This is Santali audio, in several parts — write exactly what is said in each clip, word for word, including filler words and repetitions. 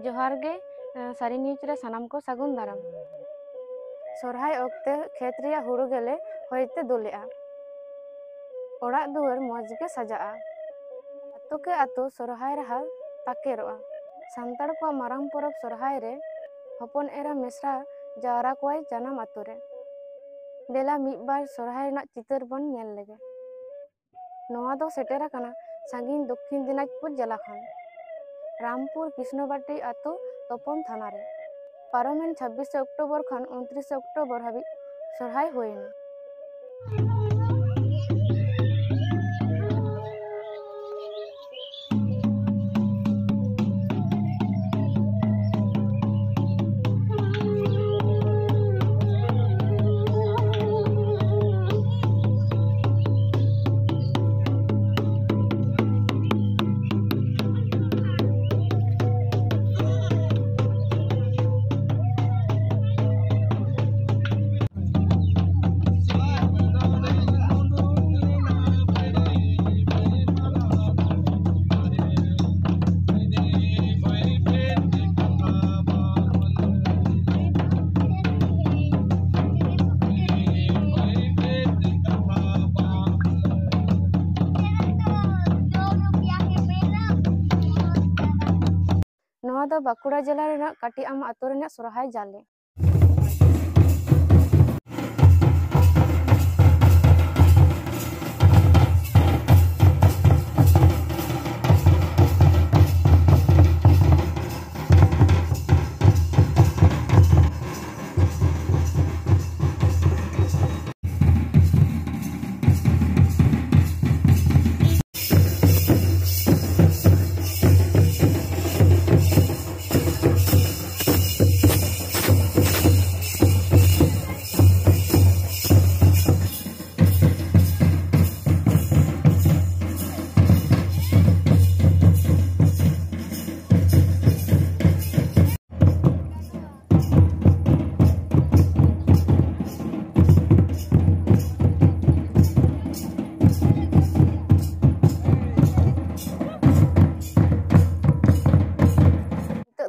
ᱡᱚᱦᱟᱨ ᱜᱮ᱾ ᱥᱟᱹᱨᱤ ᱱᱤᱭᱩᱡᱽ ᱨᱮ ᱥᱟᱱᱟᱢ ᱠᱚ ᱥᱟᱹᱜᱩᱱ ᱫᱟᱨᱟᱢ᱾ ᱥᱚᱨᱦᱟᱭ ᱚᱠᱛᱮ ᱠᱷᱮᱛ ᱨᱮᱭᱟᱜ ᱦᱩᱲᱩ ᱜᱮᱞᱮ ᱦᱚᱭ ᱛᱮ ᱫᱩᱞᱮᱜᱼᱟ᱾ ᱚᱲᱟᱜ ᱫᱩᱣᱟᱹᱨ ᱢᱚᱡᱽ ᱜᱮ ᱥᱟᱡᱟᱜᱼᱟ᱾ ᱟᱛᱳ ᱠᱮ ᱟᱛᱳ ᱥᱚᱨᱦᱟᱭ ᱨᱟᱦᱟ ᱛᱟᱠᱮᱨᱚᱜᱼᱟ᱾ ᱥᱟᱱᱛᱟᱲ ᱠᱚᱣᱟᱜ ᱢᱟᱨᱟᱝ ᱯᱚᱨᱚᱵᱽ ᱥᱚᱨᱦᱟᱭ ᱨᱮ ᱦᱚᱯᱚᱱ ᱮᱨᱟ ᱢᱮᱥᱨᱟ ᱡᱟᱣᱨᱟ ᱠᱚᱣᱟᱭ ᱡᱟᱱᱟᱢ ᱟᱛᱳ ᱨᱮ᱾ ᱫᱮᱞᱟ ᱢᱤᱫ ᱵᱟᱨ ᱥᱚᱨᱦᱟᱭ ᱨᱮᱱᱟᱜ ᱪᱤᱛᱟᱹᱨ ᱵᱚᱱ ᱧᱮᱞ ᱞᱮᱜᱮ᱾ ᱱᱚᱣᱟ ᱫᱚ ᱥᱮᱴᱮᱨ ᱟᱠᱟᱱᱟ ᱥᱟᱺᱜᱤᱧ ᱫᱚᱠᱠᱷᱤᱱ ᱫᱤᱱᱟᱡᱽᱯᱩᱨ ᱡᱮᱞᱟ ᱠᱷᱚᱱ᱾ ᱨᱟᱢᱯᱩᱨ ᱠᱨᱤᱥᱱᱚᱵᱟᱴᱤ ᱟᱛᱳ ᱛᱚᱯᱚᱱ ᱛᱷᱟᱱᱟ ᱨᱮ᱾ ᱯᱟᱨᱚᱢᱮᱱ ᱪᱷᱟᱵᱵᱤᱥᱮ ᱚᱠᱴᱳᱵᱚᱨ ᱠᱷᱚᱱ ᱩᱱᱛᱨᱤᱥᱮ ᱚᱠᱴᱳᱵᱚᱨ ᱦᱟᱹᱵᱤᱡ ᱥᱚᱨᱦᱟᱭ ᱦᱩᱭᱮᱱᱟ᱾ ᱱᱚᱣᱟ ᱫᱚ ᱵᱟᱸᱠᱩᱲᱟ ᱡᱮᱞᱟ ᱨᱮᱱᱟᱜ ᱠᱟᱹᱴᱤᱡ ᱟᱢ ᱟᱛᱳ ᱨᱮᱱᱟᱜ ᱥᱚᱨᱦᱟᱭ ᱡᱟᱞᱮ᱾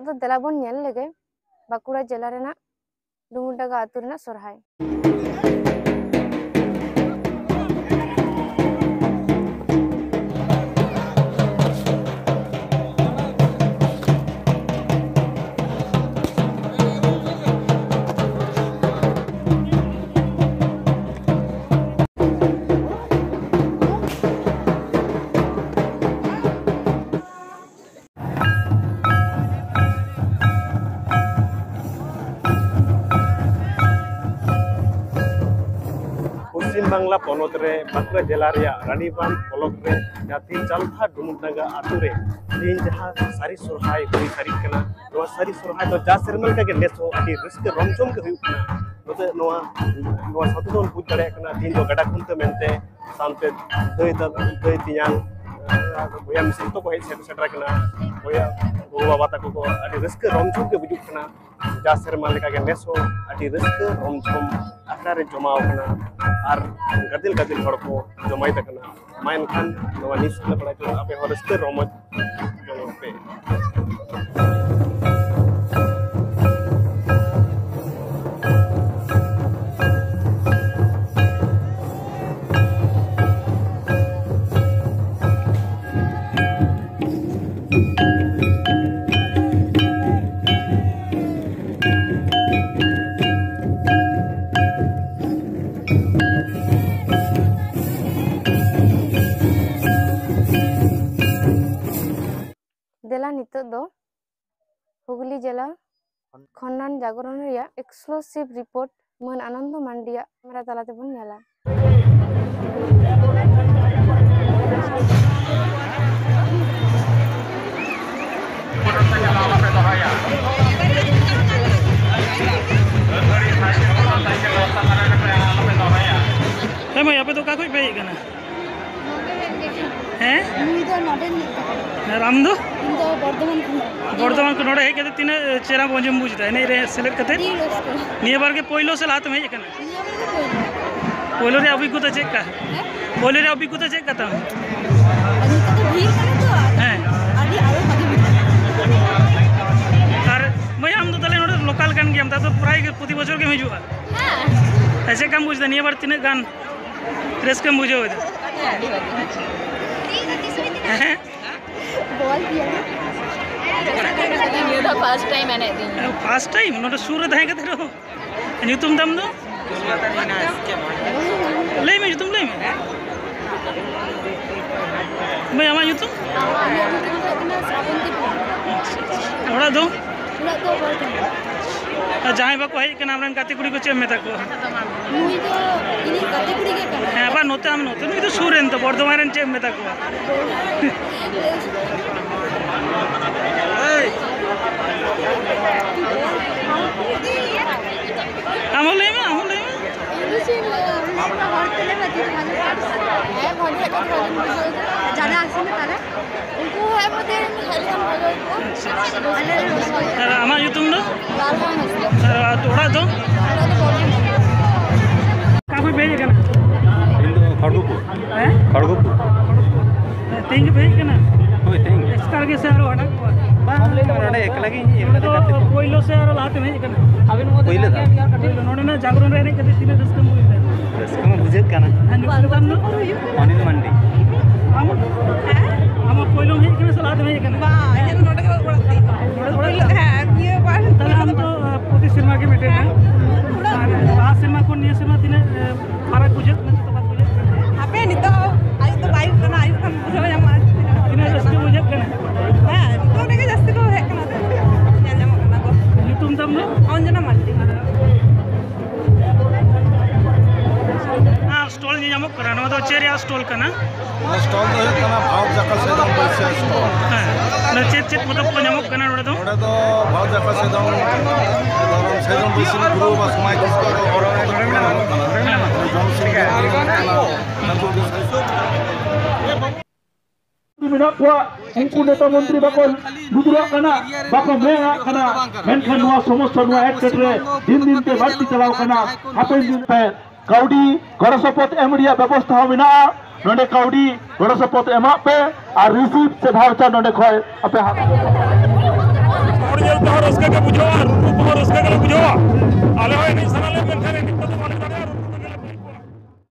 ᱫᱚ ᱫᱮᱞᱟ ᱵᱚᱱ ᱧᱮᱞ ᱞᱮᱜᱮ ᱵᱟᱸᱠᱩᱲᱟ ᱡᱮᱞᱟ ᱨᱮᱱᱟᱜ ᱰᱩᱢᱩᱨᱰᱟᱸᱜᱟ ᱟᱹᱛᱩ ᱨᱮᱱᱟᱜ ᱥᱚᱨᱦᱟᱭ᱾ ᱯᱚᱥᱪᱤᱢ ᱵᱟᱝᱞᱟ ᱯᱚᱱᱚᱛ ᱨᱮ ᱵᱟᱸᱠᱩᱲᱟ ᱡᱮᱞᱟ ᱨᱮᱭᱟᱜ ᱨᱟᱱᱤᱵᱟᱸᱫᱷ ᱵᱞᱚᱠ ᱨᱮ ᱡᱟᱹᱛᱤ ᱪᱟᱞᱛᱷᱟ ᱰᱩᱢᱩᱨᱰᱟᱸᱜᱟ ᱟᱛᱳ ᱨᱮ ᱛᱮᱦᱮᱧ ᱡᱟᱦᱟᱸ ᱥᱟᱹᱨᱤ ᱥᱚᱨᱦᱟᱭ ᱦᱩᱭ ᱥᱟᱹᱨᱤᱜ ᱠᱟᱱᱟ, ᱱᱚᱣᱟ ᱥᱟᱹᱨᱤ ᱥᱚᱨᱦᱟᱭ ᱫᱚ ᱡᱟ ᱥᱮᱨᱢᱟ ᱞᱮᱠᱟᱜᱮ ᱱᱮᱥ ᱦᱚᱸ ᱟᱹᱰᱤ ᱨᱟᱹᱥᱠᱟᱹ ᱨᱚᱢ ᱡᱷᱚᱢ ᱜᱮ ᱦᱩᱭᱩᱜ ᱠᱟᱱᱟ᱾ ᱱᱚᱛᱮ ᱱᱚᱣᱟ, ᱱᱚᱣᱟ ᱥᱟᱶᱛᱮ ᱵᱚᱱ ᱵᱩᱡᱽ ᱫᱟᱲᱮᱭᱟᱜ ᱠᱟᱱᱟ ᱛᱮᱦᱮᱧ ᱫᱚ ᱜᱟᱰᱟ ᱠᱷᱩᱱᱴᱟᱹᱣ ᱢᱮᱱᱛᱮ ᱥᱟᱶᱛᱮ ᱫᱟᱹᱭ ᱫᱟ-, ᱫᱟᱹᱭ ᱛᱮᱧᱟᱝ, ᱟᱨ ᱵᱚᱭᱦᱟ ᱢᱤᱥᱤ ᱡᱚᱛᱚ ᱠᱚ ᱦᱮᱡ ᱥᱮᱴ-, ᱥᱮᱴᱮᱨ ᱟᱠᱟᱱᱟ᱾ ᱵᱚᱭᱦᱟ ᱜᱚᱜᱚ ᱵᱟᱵᱟ ᱛᱟᱠᱚ ᱠᱚ ᱟᱹᱰᱤ ᱨᱟᱹᱥᱠᱟᱹ ᱨᱚᱢ ᱡᱷᱚᱢ ᱜᱮ ᱵᱩᱡᱩᱜ ᱠᱟᱱᱟ᱾ ᱡᱟ ᱥᱮᱨᱢᱟ ᱞᱮᱠᱟᱜᱮ ᱱᱮᱥ ᱦᱚᱸ ᱟᱹᱰᱤ ᱨᱟᱹᱥᱠᱟᱹ ᱨᱚᱢ ᱡᱷᱚᱢ ᱟᱠᱷᱲᱟ ᱨᱮ ᱡᱚᱢᱟᱣ ᱟᱠᱟᱱᱟ ᱟᱨ ᱜᱟᱫᱮᱞ ᱜᱟᱫᱮᱞ ᱦᱚᱲ ᱠᱚ ᱡᱚᱢᱟᱭ ᱛᱟᱠᱟᱱᱟ᱾ ᱢᱟ ᱮᱱᱠᱷᱟᱱ ᱱᱚᱣᱟ news ᱠᱚᱞᱮ ᱵᱟᱲᱟᱭ ᱦᱚᱪᱚ ᱟᱯᱮ ᱦᱚᱸ ᱨᱟᱹᱥᱠᱟᱹ ᱨᱚᱢᱚᱡᱽ ᱡᱚᱝ ᱯᱮ᱾ ᱫᱮᱞᱟ ᱱᱤᱛᱚᱜ ᱫᱚ ᱦᱩᱜᱽᱞᱤ ᱡᱮᱞᱟ ᱠᱷᱚᱱᱱᱟᱱ ᱡᱟᱜᱚᱨᱚᱱ ᱨᱮᱭᱟᱜ exclusive report ᱢᱟᱹᱱ ᱟᱱᱚᱱᱫᱚ ᱢᱟᱱᱰᱤᱭᱟᱜ ᱠᱮᱢᱮᱨᱟ ᱛᱟᱞᱟ ᱛᱮᱵᱚᱱ ᱧᱮᱞᱟ᱾ ᱦᱮᱸ ᱢᱟᱹᱭ, ᱟᱯᱮ ᱫᱚ ᱚᱠᱟ ᱠᱷᱚᱡ ᱯᱮ ᱦᱮᱡ ᱟᱠᱟᱱᱟ? ᱦᱮᱸ? ᱱᱩᱭ ᱫᱚ ᱱᱚᱰᱮᱱ ᱢᱤᱫ ᱛᱟᱠᱚ᱾ ᱟᱨ ᱟᱢ ᱫᱚ? ᱤᱧ ᱫᱚ ᱵᱚᱨᱫᱷᱚᱢᱟᱱ ᱠᱷᱚᱱᱟᱜ᱾ ᱵᱚᱨᱫᱷᱚᱢᱟᱱ ᱠᱷᱚᱱ ᱱᱚᱰᱮ ᱦᱮᱡ ᱠᱟᱛᱮ ᱛᱤᱱᱟᱹᱜ ᱪᱮᱦᱨᱟ ᱵᱚᱱ ᱵᱩᱡᱽ ᱮᱫᱟ ᱮᱱᱮᱡ ᱨᱮ ᱥᱮᱞᱮᱫ ᱠᱟᱛᱮ? ᱟᱹᱰᱤ ᱨᱟᱹᱥᱠᱟᱹ᱾ ᱱᱤᱭᱟᱹ ᱵᱟᱨ ᱜᱮ ᱯᱳᱭᱞᱳ ᱥᱮ ᱞᱟᱦᱟ ᱛᱮᱢ ᱦᱮᱡ ᱟᱠᱟᱱᱟ? ᱱᱤᱭᱟᱹ ᱵᱟᱨ ᱜᱮ ᱯᱳᱭᱞᱳ᱾ ᱯᱳᱭᱞᱳ ᱨᱮᱭᱟᱜ ᱚᱵᱷᱤᱜᱽᱜᱚᱛᱟ ᱪᱮᱫ ᱞᱮᱠᱟ? ᱦᱮᱸ? ᱯᱳᱭᱞᱳ ᱨᱮᱭᱟᱜ ᱚᱵᱷᱤᱜᱽᱜᱚᱛᱟ ᱪᱮᱫ ᱞᱮᱠᱟ ᱛᱟᱢ? ᱟᱨ ᱱᱤᱛᱚᱜ ᱫᱚ ᱵᱷᱤᱲ ᱠᱟᱱᱟ ᱛᱚ, ᱟᱨ ᱦᱮᱸ᱾ ᱟᱹᱰᱤ ᱟᱨᱚ ᱵᱷᱟᱜᱮ ᱵᱩᱡᱷᱟᱹᱜ ᱠᱟᱱᱟ᱾ ᱦᱤᱡᱩᱜᱼᱟ᱾ ᱦᱮᱸ᱾ ᱪᱮᱫ ᱞᱮᱠᱟᱢ ᱵᱩᱡᱽ ᱮᱫᱟ ᱱᱤᱭᱟᱹ ᱵᱟᱨ, ᱛᱤᱱᱟᱹᱜ ᱜᱟᱱ ᱨᱟᱹᱥᱠᱟᱹᱢ ᱵᱩᱡᱷᱟᱹᱣ ᱮᱫᱟ? ᱦᱮᱸ᱾ ᱱᱤᱭᱟᱹ ᱫᱚ ᱯᱷᱟᱥᱴ ᱴᱟᱭᱤᱢ ᱮᱱᱮᱡ ᱫᱤᱧ᱾ ᱯᱷᱟᱥᱴ ᱴᱟᱭᱤᱢ ᱱᱚᱰᱮ ᱥᱩᱨ ᱨᱮ ᱛᱟᱦᱮᱸ ᱠᱟᱛᱮ ᱨᱮᱦᱚᱸ? ᱧᱩᱛᱩᱢ ᱛᱟᱢ ᱫᱚ? ᱞᱟᱹᱭ ᱢᱮ, ᱧᱩᱛᱩᱢ ᱞᱟᱹᱭ ᱢᱮ᱾ ᱢᱟᱹᱭ, ᱟᱢᱟᱜ ᱧᱩᱛᱩᱢ? ᱤᱧᱟᱹᱜ ᱧᱩᱛᱩᱢ ᱫᱚ ᱦᱩᱭᱩᱜ ᱠᱟᱱᱟ ᱥᱨᱟᱵᱚᱱᱛᱤ ᱴᱩᱰᱩ᱾ ᱚᱲᱟᱜ ᱫᱚ? ᱚᱲᱟᱜ ᱫᱚ ᱵᱚᱨᱫᱷᱚᱢᱟᱱ᱾ ᱟᱨ ᱡᱟᱦᱟᱸᱭ ᱵᱟᱠᱚ ᱦᱮᱡ ᱟᱠᱟᱱᱟ, ᱟᱢᱨᱮᱱ ᱜᱟᱛᱮ ᱠᱩᱲᱤ ᱠᱚ ᱪᱮᱫ ᱮᱢ ᱢᱮᱛᱟ ᱠᱚᱣᱟ? ᱱᱩᱭ ᱫᱚ ᱤᱧᱤᱡ ᱜᱟᱛᱮ ᱠᱩᱲᱤ ᱜᱮ ᱠᱟᱱᱟᱭ᱾ ᱦᱮᱸ, ᱟᱵᱟᱨ ᱱᱚᱛᱮ, ᱟᱢ ᱱᱚᱛᱮ, ᱱᱩᱭ ᱫᱚ ᱥᱩᱨ ᱨᱮᱱ ᱛᱚ, ᱵᱚᱨᱫᱷᱚᱢᱟᱱ ᱨᱮᱱ, ᱪᱮᱫ ᱮᱢ ᱢᱮᱛᱟ ᱠᱚᱣᱟ? ᱟᱢ ᱦᱚᱸ ᱞᱟᱹᱭ ᱢᱮ, ᱟᱢ ᱦᱚᱸ ᱞᱟᱹᱭ ᱢᱮ᱾ ᱤᱧ ᱫᱚ ᱪᱮᱫ ᱤᱧ ᱞᱟᱹᱭᱟ? ᱦᱚᱲ ᱛᱮᱞᱮ ᱵᱷᱟᱹᱜᱤ ᱵᱷᱟᱜᱮ ᱦᱮᱸ, ᱵᱷᱟᱜᱮ ᱦᱮᱡ ᱠᱟᱛᱮ ᱵᱷᱟᱜᱮᱧ ᱵᱩᱡᱷᱟᱹᱣ ᱠᱮᱫᱟ᱾ ᱡᱟᱫᱟ ᱟᱥᱮᱱ ᱠᱟᱱᱟ᱾ ᱩᱱᱠᱩ ᱦᱮᱡ ᱠᱟᱛᱮ ᱦᱮᱡ ᱞᱮᱠᱷᱟᱱ ᱵᱷᱟᱜᱮ ᱦᱩᱭ ᱠᱚᱜᱼᱟ᱾ ᱟᱞᱮ ᱨᱚᱥᱚᱭ᱾ ᱟᱨ ᱟᱢᱟᱜ ᱧᱩᱛᱩᱢ ᱫᱚ? ᱞᱟᱞᱦᱟᱱ ᱦᱟᱸᱥᱫᱟ᱾ ᱟᱨ ᱟᱹᱛᱩ ᱚᱲᱟᱜ ᱫᱚ? ᱚᱲᱟᱜ ᱫᱚ ᱵᱚᱨᱫᱷᱚᱢᱟᱱ᱾ ᱚᱠᱟ ᱠᱷᱚᱱ ᱯᱮ ᱦᱮᱡ ᱟᱠᱟᱱᱟ? ᱤᱧ ᱫᱚ ᱠᱷᱚᱲᱜᱚᱯᱩᱨ᱾ ᱦᱮᱸ? ᱠᱷᱚᱲᱜᱚᱯᱩᱨ᱾ ᱛᱮᱦᱮᱧ ᱜᱮᱯᱮ ᱦᱮᱡ ᱟᱠᱟᱱᱟ? ᱦᱳᱭ, ᱛᱮᱦᱮᱧ ᱜᱮ᱾ ᱮᱥᱠᱟᱨ ᱜᱮ ᱥᱮ ᱟᱨᱚ ᱦᱟᱸᱰᱮ? ᱵᱟᱝ, ᱱᱚᱰᱮ ᱮᱠᱞᱟ ᱜᱤᱧ ᱦᱮᱡ ᱟᱠᱟᱱᱟ, ᱱᱚᱰᱮ ᱫᱚ ᱜᱟᱛᱮ ᱠᱚ᱾ ᱯᱳᱭᱞᱳ ᱥᱮ ᱟᱨᱚ ᱞᱟᱦᱟ ᱛᱮᱢ ᱦᱮᱡ ᱟᱠᱟᱱᱟ? ᱯᱳᱭᱞᱳ ᱫᱷᱟᱣ᱾ ᱯᱳᱭᱞᱳ, ᱱᱚᱰᱮᱱᱟᱜ ᱡᱟᱜᱽᱨᱚᱱ ᱨᱮ ᱮᱱᱮᱡ ᱠᱟᱛᱮ ᱛᱤᱱᱟᱹᱜ ᱨᱟᱹᱥᱠᱟᱹᱢ ᱵᱩᱡ ᱮᱫᱟ? ᱨᱟᱹᱥᱠᱟᱹ ᱢᱟ ᱵᱩᱡᱷᱟᱹᱜ ᱠᱟᱱᱟ᱾ ᱦᱮᱸ, ᱧᱩᱛᱩᱢ ᱛᱟᱢ ᱫᱚ? ᱚᱱᱤᱞ ᱢᱟᱱᱰᱤ᱾ ᱟᱢ? ᱟᱢ ᱯᱳᱭᱞᱳᱢ ᱦᱮᱡ ᱟᱠᱟᱱᱟ ᱥᱮ ᱞᱟᱦᱟ ᱛᱮᱢ ᱦᱮᱡ ᱟᱠᱟᱱᱟ? ᱵᱟᱝ, ᱤᱧᱟᱹᱜ ᱫᱚ ᱱᱚᱰᱮ ᱜᱮ ᱚᱲᱟᱜ ᱛᱤᱧ᱾ ᱱᱚᱰᱮ ᱚᱲᱟᱜ ᱛᱟᱢ? ᱦᱮᱸ, ᱱᱤᱭᱟᱹ ᱵᱟᱨ᱾ ᱛᱟᱦᱞᱮ ᱟᱢ ᱫᱚ, ᱟᱸ, ᱯᱨᱚᱛᱤ ᱥᱮᱨᱢᱟ ᱜᱮ ᱢᱤᱫᱴᱮᱱ, ᱦᱮᱸ? ᱟᱨ ᱞᱟᱦᱟ ᱥᱮᱨᱢᱟ ᱠᱷᱚᱱ ᱱᱤᱭᱟᱹ ᱥᱮᱨᱢᱟ ᱛᱤᱱᱟᱹᱜ, ᱟᱸ, ᱯᱷᱟᱨᱟᱠ ᱵᱩᱡᱷᱟᱹᱜ ᱠᱟᱱᱟ ᱥᱮ ᱛᱚᱯᱷᱟᱛ ᱵᱩᱡᱷᱟᱹᱜ ᱠᱟᱱᱟ? ᱦᱟᱯᱮ, ᱱᱤᱛᱚᱜ ᱟᱹᱭᱩᱵ ᱫᱚ ᱵᱟᱭ ᱦᱩᱭᱩᱜ ᱠᱟᱱᱟ, ᱟᱹᱭᱩᱵ ᱠᱷᱟᱱ ᱵᱩᱡᱷᱟᱹᱣ ᱧᱟᱢᱚᱜᱼᱟ᱾ ᱛᱤᱱᱟᱹᱜ ᱨᱟᱹᱥᱠᱟᱹ ᱵᱩᱡᱷᱟᱹᱜ ᱠᱟᱱᱟ? ᱦᱮᱸ, ᱱᱤᱛᱚᱜ ᱚᱸᱰᱮ ᱜᱮ ᱡᱟᱹᱥᱛᱤ ᱠᱚ ᱦᱮᱡ ᱠᱟᱱᱟ, ᱧᱮᱞ ᱧᱟᱢᱚᱜ ᱠᱟᱱᱟ ᱠᱚ᱾ ᱧᱩᱛᱩᱢ ᱛᱟᱢ ᱫᱚ? ᱚᱧᱡᱚᱱᱟ ᱢᱟᱨᱰᱤ᱾ ᱟᱨ ᱥᱴᱚᱞ ᱧᱮᱞ ᱧᱟᱢᱚᱜ ᱠᱟᱱᱟ, ᱱᱚᱣᱟ ᱫᱚ ᱪᱮᱫ ᱨᱮᱭᱟᱜ ᱥᱴᱚᱞ ᱠᱟᱱᱟ? ᱱᱚᱣᱟ ᱥᱴᱚᱞ ᱫᱚ ᱦᱩᱭᱩᱜ ᱠᱟᱱᱟ ᱵᱷᱟᱨᱚᱛ ᱡᱟᱠᱟᱛ ᱥᱮᱫᱚᱢ ᱵᱟᱹᱭᱥᱤ ᱥᱴᱚᱞ᱾ ᱦᱮᱸ, ᱱᱚᱰᱮ ᱪᱮᱫ ᱪᱮᱫ ᱯᱚᱛᱚᱵ ᱠᱚ ᱧᱟᱢᱚᱜ ᱠᱟᱱᱟ ᱱᱚᱰᱮ ᱫᱚ? ᱱᱚᱰᱮ ᱫᱚ ᱵᱷᱟᱨᱚᱛ ᱡᱟᱠᱟᱛ ᱥᱮᱫᱚᱢ, ᱫᱷᱚᱨᱚᱢ ᱥᱮᱫᱚᱢ ᱵᱟᱹᱭᱥᱤ ᱜᱩᱨᱩ ᱵᱟᱵᱟ ᱥᱚᱢᱟᱡᱽ ᱠᱚ ᱧᱟᱢᱚᱜ ᱠᱟᱱᱟ᱾ ᱡᱚᱢ ᱥᱤᱢ ᱠᱟᱱᱟ᱾ ᱢᱮᱱᱟᱜ ᱠᱚᱣᱟ, ᱩᱱᱠᱩ ᱱᱮᱛᱟ ᱢᱚᱱᱛᱨᱤ ᱵᱟᱠᱚ ᱞᱩᱛᱩᱨᱟᱜ ᱠᱟᱱᱟ, ᱵᱟᱠᱚ ᱢᱮᱱᱟᱜ ᱠᱟᱱᱟ, ᱢᱮᱱᱠᱷᱟᱱ ᱱᱚᱣᱟ ᱥᱚᱢᱚᱥᱥᱟ, ᱱᱚᱣᱟ ᱮᱴᱠᱮᱴᱚᱬᱮ ᱫᱤᱱ ᱫᱤᱱ ᱛᱮ ᱵᱟᱹᱲᱛᱤ ᱪᱟᱞᱟᱣ ᱠᱟᱱᱟ᱾ ᱦᱟᱯᱮᱱ ᱫᱤᱱ ᱯᱮ ᱠᱟᱹᱣᱰᱤ ᱜᱚᱲᱚ ᱥᱚᱯᱚᱦᱚᱫ ᱮᱢ ᱨᱮᱭᱟᱜ ᱵᱮᱵᱚᱥᱛᱷᱟ ᱦᱚᱸ ᱢᱮᱱᱟᱜᱼᱟ᱾ ᱱᱚᱰᱮ ᱠᱟᱹᱣᱰᱤ ᱜᱚᱲᱚ ᱥᱚᱯᱚᱦᱚᱫ ᱮᱢᱟᱜ ᱯᱮ ᱟᱨ ᱨᱤᱥᱤᱯᱴ ᱥᱮ ᱵᱷᱟᱣᱪᱟᱨ ᱱᱚᱰᱮ ᱠᱷᱚᱱ ᱟᱯᱮ ᱦᱟᱛᱟᱣ᱾ ᱦᱚᱲ ᱧᱮᱞ ᱛᱮᱦᱚᱸ ᱨᱟᱹᱥᱠᱟᱹ ᱜᱮ ᱵᱩᱡᱷᱟᱹᱜᱼᱟ, ᱨᱩᱨᱩ ᱠᱚ ᱨᱟᱹᱥᱠᱟᱹ ᱜᱮᱞᱮ ᱵᱩᱡᱷᱟᱹᱣᱟ᱾ ᱟᱞᱮ ᱦᱚᱸ ᱮᱱᱮᱡ ᱥᱟᱱᱟ ᱞᱮ, ᱢᱮᱱᱠᱷᱟᱱ ᱮᱱᱮᱡ